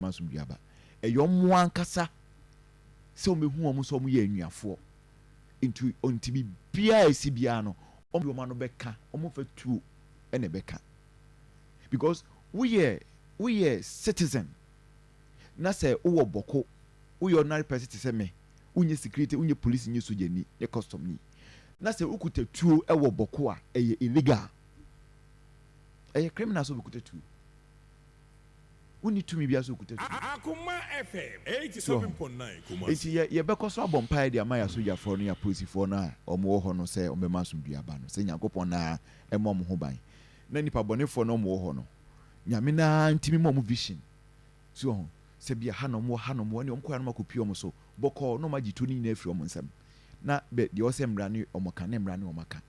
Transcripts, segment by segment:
Asomdwe aba. Ɛyɛ ɔmo ankasa sɛ ɔmo ehu ɔmo sɛ ɔmo yɛ anuafoɔ, nti nti biribiara a esi biara no, ɔmo de ɔmo ano bɛka, ɔmo fɛ tuo ɛna ɛbɛka, because woyɛ citizen na sɛ wowɔ Bawku, woyɛ ordinary person te sɛ me, wonyɛ security, wonyɛ police, nyɛ sogyani, nyɛ custom ni, na sɛ wokuta tuo ɛwɔ Bawku a, ɛyɛ illegal, ɛyɛ criminal sɛ wobɛkuta tuo. Wonni tumi biara sɛ wokuta tuo. Akoma FM 87.9 Kumasi. Eti yɛ yɛbɛkɔ so abɔ mpaeɛ de ama yɛ asogyafoɔ no, yɛ apolisifoɔ no a wɔn wɔ hɔ no, sɛ wɔn bɛma asomdue aba no, sɛ Nyankopɔn naa ɛmɔ wɔn ho ban, na nipa bɔnefoɔ no wɔn wɔ hɔ no, Nyame naa ntumi ma wɔn vision so wɔn sɛ bia ha na wɔn wɔ, ha na wɔn wɔ, ɛne wɔn kɔ ya no, wɔn akɔpie wɔn so bɔkɔɔ na wɔn agye tuo no nyinaa afiri wɔn nsam, na bɛ deɛ ɔsɛ mmara ne wɔn ka ne mmara ne wɔn aka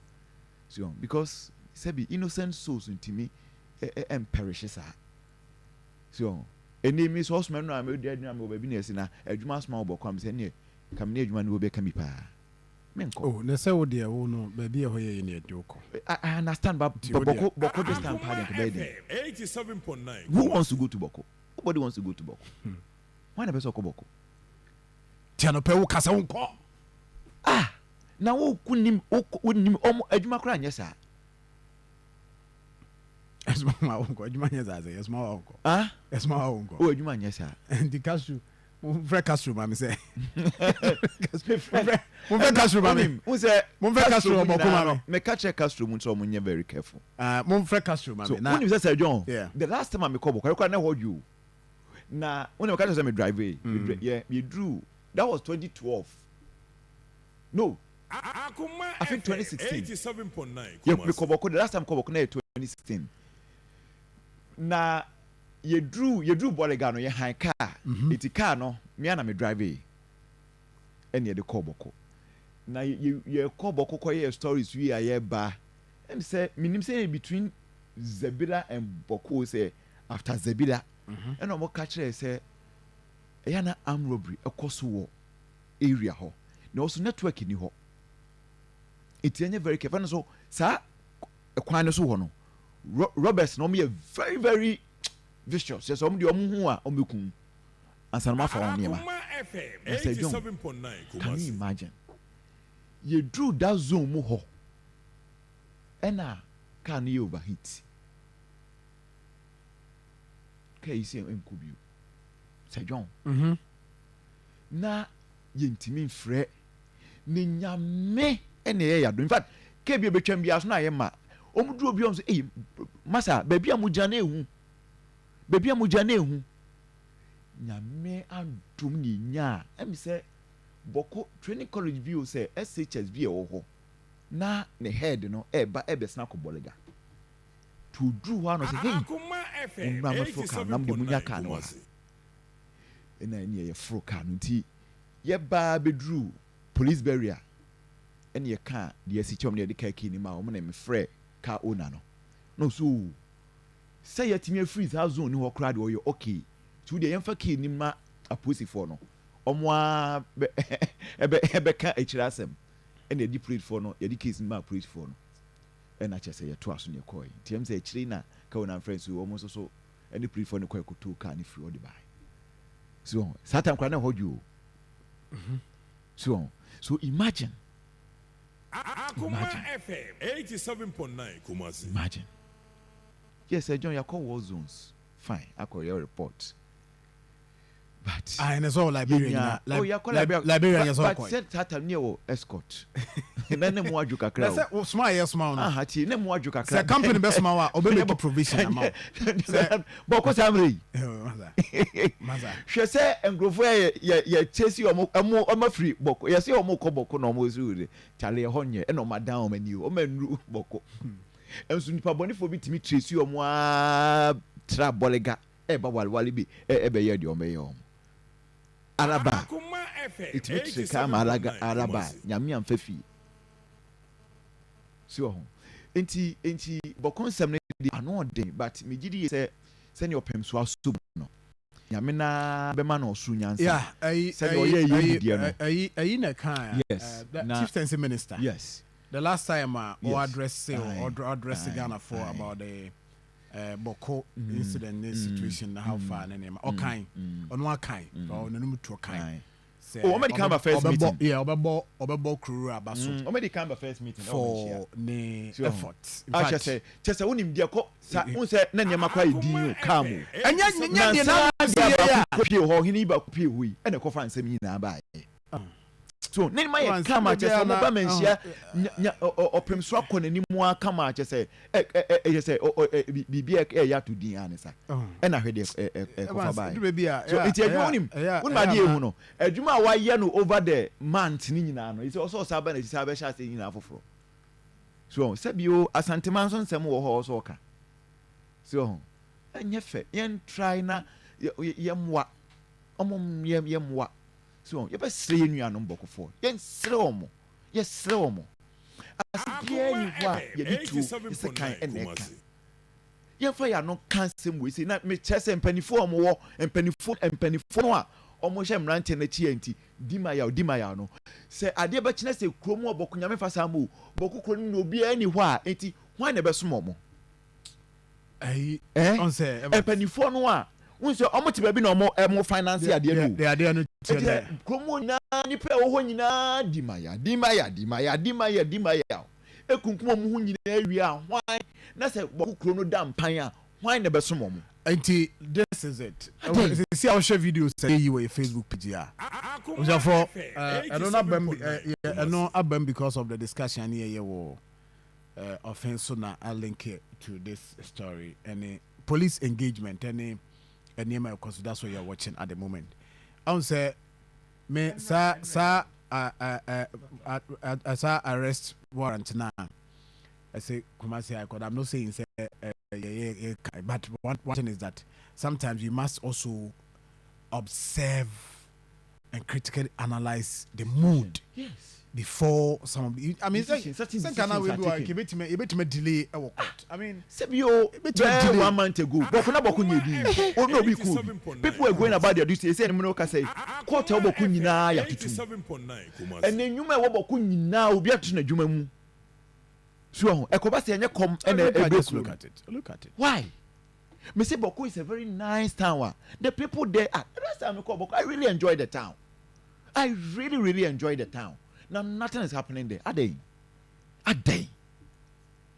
so wɔn, because sɛbi innocent souls ntumi ɛ ɛ ɛmpɛrehye saa so wɔn. Ɛnni mi sɛ ɔsoma no a mɛ di adwuma mi wɔ baabi na yɛsi na adwuma asoma wɔ Bawku am sɛ ɛnneɛ kam ne adwuma no wɔ bɛka mi paa menkɔ. Oh, na sɛ wo deɛ, wo no baabi a ɛhɔ yɛ yɛ ne yɛde wo kɔ. I understand, but Nti but wo deɛ- Bawku, Bawku this time paa deɛ, nka bɛyɛ den. FM 87.9 Who wants to go to Bawku? Nobody wants to go to Bawku. Why na pɛ sɛ ɔkɔ Bawku? Nti anɔpɛ wo kasa wo nkɔ. Ah, na wo ku nim, wo nim ɔmo adwuma koraa nyɛ saa. Ɛsoma wa wo nkɔ, adwuma nyɛ saa sɛ ɛsoma wa wo nkɔ. Ah. Ɛsoma wa wo nkɔ. O, adwuma nyɛ saa. Nti Castro, momfrɛ Castro ma me sɛ momfrɛ Castro ma me. Wonim wo sɛ Momfrɛ Castro mu wɔ Bawku nyinaa ma no, me. meka kyerɛ Castro mu sɛ ɔmo nyɛ very careful. Ah, momfrɛ Castro ma so me na wonim sɛ John, the last time a mekɔ Bawku ɛkora na ɛhɔ dwo na wonim ka kyerɛ sɛ me drive yi, yɛ yɛduru, that was 2012, no, Akoma I think FM 2016. 87.9 yɛ Kumasi. mekɔ Bawku, the last time kɔ Bawku na yɛ 2016, na yɛduru Bɔlega no, yɛ han car, eti car no mea na me drive yi, ɛna yɛde kɔ Bawku, na yɛ yɛkɔ Bawku kɔ yɛ stories wie a, yɛba ɛm sɛ minim sɛ yɛ between Zebilla and Bawku, sɛ after Zebilla, ɛna ɔmo ka kyerɛ sɛ ɛyɛ na arm robbery ɛkɔ so wɔ area hɔ, na ɔso network ni hɔ, eti ɛnyɛ very careful. Ɛna so saa ɛkwan no so hɔ no, robbers na ɔmo yɛ very very vicious, yɛ sɛ ɔmo deɛ, ɔmo hu a, ɔmo ekum ansa na ɔmo afa wɔn nneɛma. Akoma FM Na sɛ John, 87.9 can you Kumasi. imagine, yɛduru that zone mu hɔ, ɛna car no yɛ overheat, car yi sɛ nkɔ bio, sɛ John, na yɛntumi mfrɛ ne Nyame ɛna ɛyɛ yado. In fact, car bi a ebɛtwam bi aso na ayɛ ma ɔmo duro bi, ɔmo sɛ, "Eyi masa, baabi a mo gyina na ehu, baabi a mo gyina na ehu." Nyame adum ne nya a ɛmi sɛ Bawku training college bi o, sɛ SHS bi a ɛwɔ hɔ, na ne head no ɛɛba ɛbɛsena akɔ Bɔlega to duru hɔ ano sɛ, "Hey, Akoma FM mo mmra mɛforo car no, na mo de mo nya 87.9 car no wɔ ha." Kumasi. Ɛna ɛne yɛyɛ foro car no, nti yɛbaa bɛduru police barrier, ɛne yɛka deɛ asi kyɛm ne yɛde car key ne ma wɔn, na mefrɛ car owner no na ɔso, "O, sɛ yɛtumi afiri saa zone ne hɔ koraa deɛ, ɔyɛ okay, nti wodeɛ yɛmfa key ne ma apolisifoɔ no, ɔmo a bɛ ɛbɛ ɛbɛka akyire asɛm." Ɛna yɛde policefoɔ no, yɛde keys no ma apolisifoɔ no, ɛna kyerɛ sɛ yɛtoa so ne yɛkɔɛ. Nti ɛm sɛ akyire na car owner mfrɛ nso, ɔmo nso so ɛne policefoɔ no kɔɛ kɔtoo car no firi hɔ de bae so. Saa time koraa na ɛhɔ dwo o so. So imagine. Akoma Imagine. FM 87.9 Kumasi. Imagine. Yes, sir John, yɛakɔ war zones, fine, akɔ yɛ report, but Ah, ɛnɛ sɛ ɔ Liberia yɛnya nyina. Oh, yɛakɔ Liberia. Liberia nyɛ sɛ but ɔkɔɛ. sɛ tata ne yɛwɔ escort na ne mu adwo kakra Na o. sɛ wo soma a yɛ soma wo no, Aha, tie, ne mu adwo kakra. Sɛ company bɛsoma wo a, ɔbɛmake provision ama wo sɛ Bɔkɔ saa mmerɛ yi, Masa, masa. Hwɛ sɛ nkurɔfoɔ yɛ yɛ yɛ kyesi ɔmo ɔmo ɔmo afiri Bawku, yɛsɛ ɔmo kɔ Bawku na ɔmo esi wò de kyale ɛhɔ nyɛ, ɛna ɔmo adan ɔmo ani o, ɔmo anuru Bawku nso, nipa bɔnifoɔ bi tumi trace ɔmo aa tra Bɔlega ɛɛba Walewale bi ɛbɛyɛ deɛ ɔmo bɛyɛ ɔmo araba. Akoma FM Ɛtumi kyerɛ kaa ma alaga 87.9 araba. Kumasi. Nyame amfa fie si wɔ ho, nti Bawku nsɛm no de ano ɔden, but megye di sɛ sɛnea ɔpɛm so aso mu no, Nyame naa bɛma no ɔsoro nyansa Yeah, ɛyi sɛnea ɛyi ɔyɛ yɛ ɛyi mu deɛ no. ɛyi na kan. Yes, The chieftaincy minister. The last time or address or address Ghana for about the Bawku incident ne situation na how far ne nneɛma ɔkan, ɔno akan, ɔnanom tu ɔkan sɛ Oh, ɔmɛdi kan ba first meeting. Yeah, ɔbɛbɔ kurowura aba so Ɔmɛdi kan ba first meeting. for ne So, efforts. In a fact, kyɛ sɛ wonim deɛ kɔ sa n sɛ na nneɛma kɔ ayɛ din o, kaa mu. Ɛnyɛ deɛ na deɛ yɛ baako pie hɔ, ɔhene yi baako pie hɔ yi, ɛna ɛkɔfa nsɛm nyinaa baayɛ so ne ma yɛ kama. Kyɛ sɛ ɔmo ba ma nhyia nya ɔpem so akɔ n'anim a kama, kyɛ sɛ ɛ ɛ ɛ ɛyɛ sɛ ɔ ɔ ɛ biribi a ɛyɛ ato din a ne sa ɛna hwɛ deɛ ɛ ɛ ɛkɔfa baayɛ so. Nti adwuma, wonim adeɛ ehu no, adwuma a wayɛ no over the month ne nyinaa no, sɛ ɔsɛ ɔsa ba n'akyi sɛ abɛhyɛ ase nyinaa foforɔ so, sɛbi o, Asantema nso nsɛm wɔ hɔ ɔsɛ ɔka so, ɛnyɛ fɛ. Yɛn try na yɛmmoa ɔmo, yɛmmoa so. Yɛbɛsrɛ yɛn nuanom Bawkufoɔ, yɛnsrɛ wɔn, yɛsrɛ wɔn. Ase biara ni hɔ a yɛde tuo yɛsɛ kan ɛna ɛka yɛmfa yɛn ano ka nsɛm wei sɛ na mekyerɛ sɛ mpanimfoɔ a wɔwɔ mpanimfoɔ no a wɔhyɛ mmeranteɛ n'akyi yɛ nti di ma yaw, di ma yaw no sɛ adeɛ bɛkyerɛ sɛ kurom wɔ Bawku, Nyame fa saa mu o, Bawku kuro no mu na obiara ni hɔ a, nti hwan na ɛbɛsom wɔn? Ɛyi ɛɛ ɔn sɛ mpanimfoɔ no a n sɛ ɔmo te baabi na ɔmo finance adeɛ no o. De adeɛ no kyerɛ eti dɛ kurom hɔ nyinaa, nipa a ɛwɔ hɔ nyinaa di ma ya, di ma ya, di ma ya, di ma ya, di ma ya, ekunkum ɔmo ho nyinaa wie a, hwan na sɛ Bawku kuro no da mpan a, hwan na ɛbɛsom ɔmo? Nti this is it. Ade. Sisi a wɔhwɛ video sɛ yɛyi wɔ yɛ Facebook page a abusuafo, ɛno no abam ɛno abam because of the discussion ne yɛyɛ wɔ ɔfɛn so na I link it to this story, ɛne police engagement ɛne nneɛma ɛkɔ so. That's what you're watching at the moment. Ɔn sɛ me saa arrest warrant na ɛsɛ Kumasi High Court. I'm not saying say yeah, but one thing is that sometimes you must also observe and critically analyze the mood before some of the, I mean, Decisions, certain sɛ nka na decisions are wei bi taken. ebetumi delay ɛwɔ court. I mean, sɛbi o, Ebetumi bɛɛ delay. one month ago, Bawku na Bawku nyɛ di o na obi ku obi, people were going about their duty. Ɛsɛ ɛnum na ɔka sɛ court a ɛwɔ Bawku nyinaa yɛ atutu ɛnna nnwuma a ɛwɔ Bawku nyinaa, obi atoto n'adwuma mu so ɛho ɛkɔba sɛ ɛnyɛ kɔm ɛna Look at ɛbɛ just kuro. Look at it, look at it. Why me say Bawku is a very nice town ah, the people there, ah, the last time I call Bawku, I really enjoy the town. I really, really enjoy the town. Now nothing is happening there. Adan adan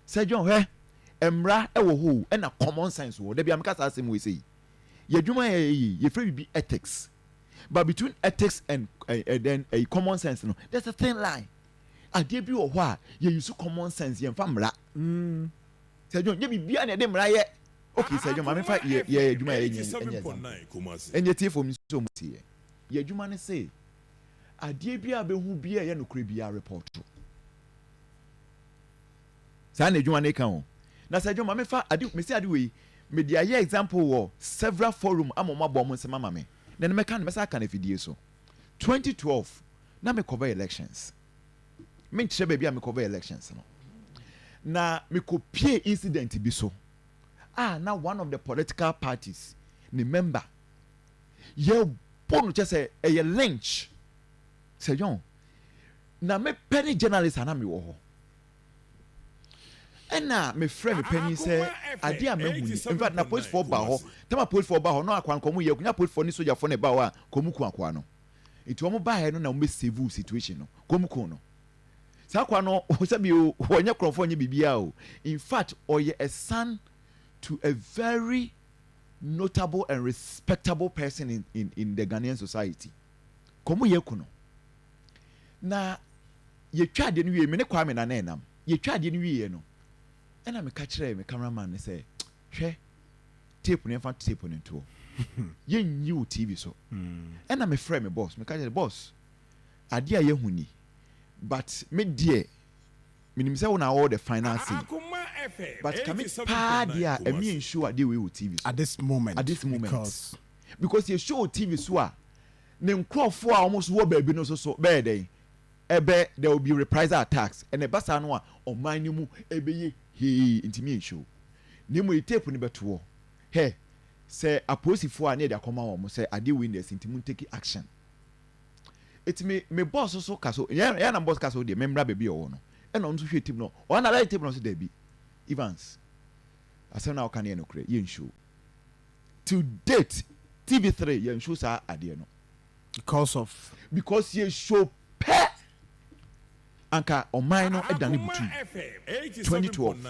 sɛ John, hwɛ, mmara ɛwɔ hɔ o, ɛna common sense wɔ dabi amika saa asɛm wɔ ese yi yɛ adwuma yɛ yɛ yɛfrɛ bibi ethics, but between ethics and then common sense no, there's a thin line. Adeɛ bi wɔ hɔ a yɛ use common sense, yɛn fa mmara. Sɛ John, yɛ biribiara na yɛde mmara yɛ okay. Sɛ John, maame fa yɛ adwuma yɛ nyɛ example, ɛnyɛ tie fom nso mo tie yɛ adwuma ne se adeɛ bi a bɛhu bi a ɛyɛ nokorɛ bi a report saa na adwuma ne ka o. Na sɛ adwuma, maame fa ade mesi ade wei mede ayɛ example wɔ several forum ama ɔmo abɔ ɔmo nsɛm ama me na ne mɛka ne mɛsa aka no afidie so. 2012 na me cover elections. Menkyerɛ baabi a me cover elections no na mekɔpie incident bi so a na one of the political parties ne member yɛbɔ no, kyɛ sɛ ɛyɛ lynch. Sɛ John, na mepɛ ne journalist a na mewɔ hɔ, ɛna mefrɛ me panyin sɛ adeɛ a mahu ni. In fact, na policefoɔ ba hɔ tama, policefoɔ ba hɔ na akwa nkɔmɔ yɛ kunya, policefoɔ ne sogyafoɔ na ɛba hɔ a kɔmu ku akoa no. Nti wɔn baeɛ no na wɔn bɛ save situation no, kɔmu ku no. Saa akoa no, sɛbi o, wɔnyɛ korɔmfoɔ, nyɛ biribiara o. In fact, ɔyɛ a son to a very notable and respectable person in the Ghanaian society. Kɔmu yɛ ku no na yɛtwa adeɛ no wie, me ne Kwame na ɛnam yɛtwa adeɛ no wie no, ɛna meka kyerɛ me cameraman ne sɛ, hwɛ tape no, yɛmfa tape no ntoɔ, yɛnyi wo TV so. Ɛna mefrɛ me boss, meka kyerɛ boss adeɛ a yɛhu ni, but me deɛ menim sɛ wo na all the final say, but kame paa deɛ a ɛmi nsuo adeɛ wei wɔ TV so at this moment. At this moment. Because because yɛ show TV so a, ne nkurɔfoɔ a wɔn nso wɔ baabi no nso so bɛyɛ dɛn ɛbɛ, there will be reprisal attacks, ɛna ɛba saa no a, ɔman no mu ɛbɛyɛ hee. Ntumi nsuo na emu yɛ tape no bɛtoɔ hɛ sɛ apolisifoɔ a ne yɛde akɔma wɔn sɛ adeɛ wei na ɛsi, nti mu take action. Eti me boss so ka so yɛn na boss ka so deɛ memmra baabi a ɔwɔ no, ɛna ɔno nso hwɛ tape no, ɔno na tape no so daabi, Evans. Asɛm no a woka no yɛ nokorɛ, yɛn show. Till date, TV3 yɛn show saa adeɛ no. Because of? Because yɛ show pɛ, anka ɔman no dane butuu. 2012,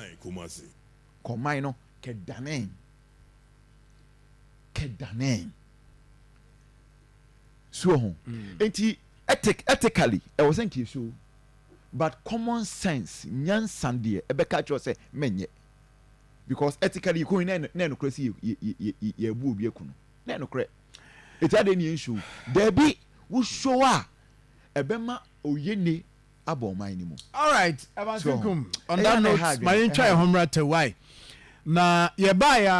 ka ɔman no kɛdanee, kɛdanee. So ho. Enti ethic, ethically, ɛwɔ sɛ nka yɛ show. But common sense, nyansa deɛ ɛbɛka kyerɛ sɛ mɛnyɛ. Because ethically yɛkɔ yi na ɛnokorɛ sɛ yɛbu obi aku no. Na ɛnokorɛ. Eti adeɛ ne yɛn show. Daabi, wo show a, ɛbɛma oyene abɔ ɔman no mu. Alright, Evans Nkum, on that note, ma yɛntwa yɛn ho mmra Tewai. Na yɛbaeɛ a.